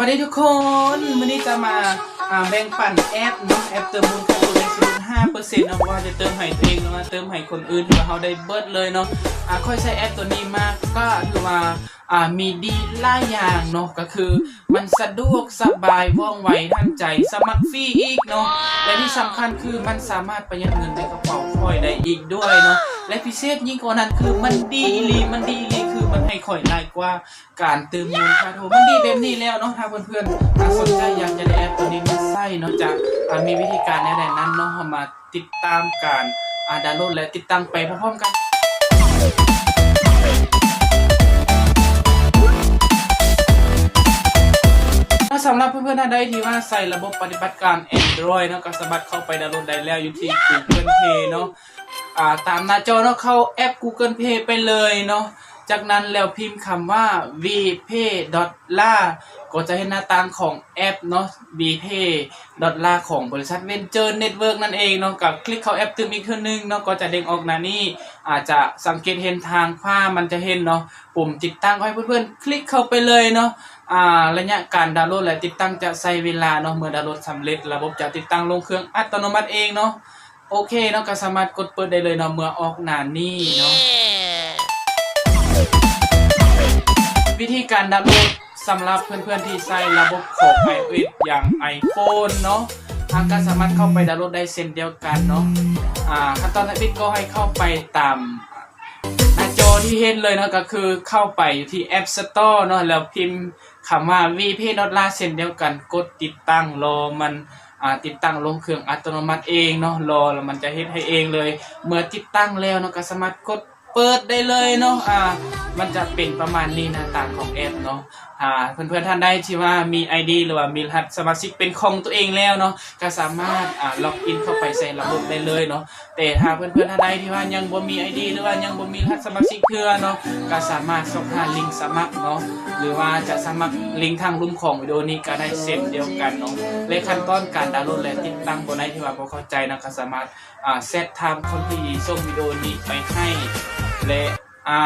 ເດທຸກຄົນ ມື້ນີ້ຈະມາ ອ່າ ແບ່ງປັນແອັບເນາະ ແອັບເຕີມມູນຄ່າໂທໃນສູນຫ້າເປີເຊັນເນາະ ບໍ່ວ່າຈະເຕີມໃຫ້ຕົວເອງ ຫຼືວ່າເຕີມໃຫ້ຄົນອື່ນ ຖືວ່າເຮົາໄດ້ເບິດເລີຍເນາະ. ອ່າ ຂ້ອຍໃຊ້ແອັບຕົວນີ້ມາ ກໍຖືວ່າ ອ່າ ມີດີຫຼາຍຢ່າງເນາະ ກໍຄືມັນສະດວກສະບາຍ ວ່ອງໄວທັນໃຈ ສະໝັກຟຣີອີກເນາະ ແລະທີ່ສຳຄັນຄືມັນສາມາດປະຢັດເງິນໃນກະເປົາຂ້ອຍໄດ້ອີກດ້ວຍເນາະ ແລະພິເສດຍິ່ງກວ່ານັ້ນຄືມັນດີອີ່ຫຼີ ມັນດີອີ່ຫຼີ ຄືມັນໃຫ້ຂ້ອຍຫຼາຍກວ່າ ການຕື່ມມູນຄ່າໂທ ມັນດີແບບນີ້ແລ້ວເນາະ. ຖ້າເພື່ອນໆ ອ່າ ສົນໃຈຢາກຈະໄດ້ແອັບຕົວນີ້ມາໃຊ້ເນາະ ຈະ ອ່າ ມີວິທີການແນວໃດນັ້ນເນາະ ເຮົາມາຕິດຕາມການ ອ່າ ດາວໂຫຼດ ແລະ ຕິດຕັ້ງໄປພ້ອມໆກັນ. ສຳລັບເພື່ອນໆ ທ່ານໃດທີ່ວ່າໃຊ້ລະບົບປະຕິບັດການ Android ເນາະ ກໍສາມາດເຂົ້າໄປດາວໂຫຼດໄດ້ແລ້ວ ຢູ່ທີ່ Google Play ເນາະ. ອ່າ ຕາມໜ້າຈໍເນາະ ເຂົ້າແອັບ Google Play ໄປເລີຍເນາະ. ຈາກນັ້ນແລ້ວພິມຄຳວ່າ VPay Dollar ກໍຈະເຫັນໜ້າຕ່າງຂອງແອັບເນາະ VPay Dollar ຂອງບໍລິສັດ Venture Network ນັ້ນເອງເນາະ. ກໍຄລິກເຂົ້າແອັບຕື່ມອີກເທື່ອໜຶ່ງເນາະ ກໍຈະເດ້ງອອກໜ້ານີ້. ອາດຈະສັງເກດເຫັນທາງຂວາ ມັນຈະເຫັນເນາະ ປຸ່ມຕິດຕັ້ງ ໃຫ້ເພື່ອນໆ ຄລິກເຂົ້າໄປເລີຍເນາະ. ອ່າ ໄລຍະການດາວໂຫຼດ ແລະ ຕິດຕັ້ງຈະໃຊ້ເວລາເນາະ. ເມື່ອດາວໂຫຼດສຳເລັດ ລະບົບຈະຕິດຕັ້ງລົງເຄື່ອງອັດຕະໂນມັດເອງເນາະ. ໂອເຄເນາະ ກໍສາມາດກົດເປີດໄດ້ເລີຍເນາະ ເມື່ອອອກໜ້ານີ້ເນາະ. ວິທີການດາວໂຫຼດ ສຳລັບເພື່ອນໆທີ່ໃຊ້ລະບົບຂອງ iOS ຢ່າງ iPhone ເນາະ ເຮົາກໍສາມາດເຂົ້າໄປດາວໂຫຼດໄດ້ເຊັ່ນດຽວກັນເນາະ. ອ່າ ຂັ້ນຕອນທຳອິດກໍໃຫ້ເຂົ້າໄປຕາມໜ້າຈໍທີ່ເຫັນເລີຍເນາະ ກໍຄືເຂົ້າໄປຢູ່ທີ່ App Store ເນາະ ແລ້ວພິມ ຄຳວ່າ VPay Dollar ເຊັ່ນດຽວກັນ ກົດຕິດຕັ້ງ ລໍມັນ ອ່າ ຕິດຕັ້ງລົງເຄື່ອງອັດຕະໂນມັດເອງເນາະ ລໍແລ້ວມັນຈະເຮັດໃຫ້ເອງເລີຍ. ເມື່ອຕິດຕັ້ງແລ້ວເນາະ ກໍສາມາດກົດເປີດໄດ້ເລີຍເນາະ. ອ່າ ມັນຈະເປັນປະມານນີ້ ໜ້າຕ່າງຂອງແອັບເນາະ. ຖ້າເພື່ອນໆ ທ່ານໃດທີ່ວ່າມີ ID ຫຼືວ່າມີລະຫັດສະມາຊິກເປັນຂອງຕົວເອງແລ້ວເນາະ ກໍສາມາດ ອ່າ ລັອກອິນເຂົ້າໄປໃສ່ລະບົບໄດ້ເລີຍເນາະ. ແຕ່ຖ້າເພື່ອນໆ ທ່ານໃດທີ່ວ່າຍັງບໍ່ມີ ID ຫຼືວ່າຍັງບໍ່ມີລະຫັດສະມາຊິກເທື່ອເນາະ ກໍສາມາດຊອກຫາລິງສະໝັກເນາະ ຫຼືວ່າຈະສະໝັກລິງທາງລຸ່ມຂອງວິດີໂອນີ້ກໍໄດ້ເຊັ່ນດຽວກັນເນາະ. ແລະ ຂັ້ນຕອນການດາວໂຫຼດ ແລະ ຕິດຕັ້ງ ບ່ອນໃດທີ່ວ່າບໍ່ເຂົ້າໃຈເນາະ ກໍສາມາດ ອ່າ ແຊັດຖາມຄົນທີ່ສົ່ງວິດີໂອນີ້ໄປໃຫ້ ແລະ ອ່າ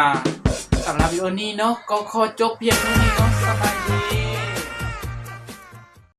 ສຳລັບວິດີໂອນີ້ເນາະ ກໍຂໍຈົບພຽງເທົ່ານີ້ເນາະ. ສະບາຍດີ.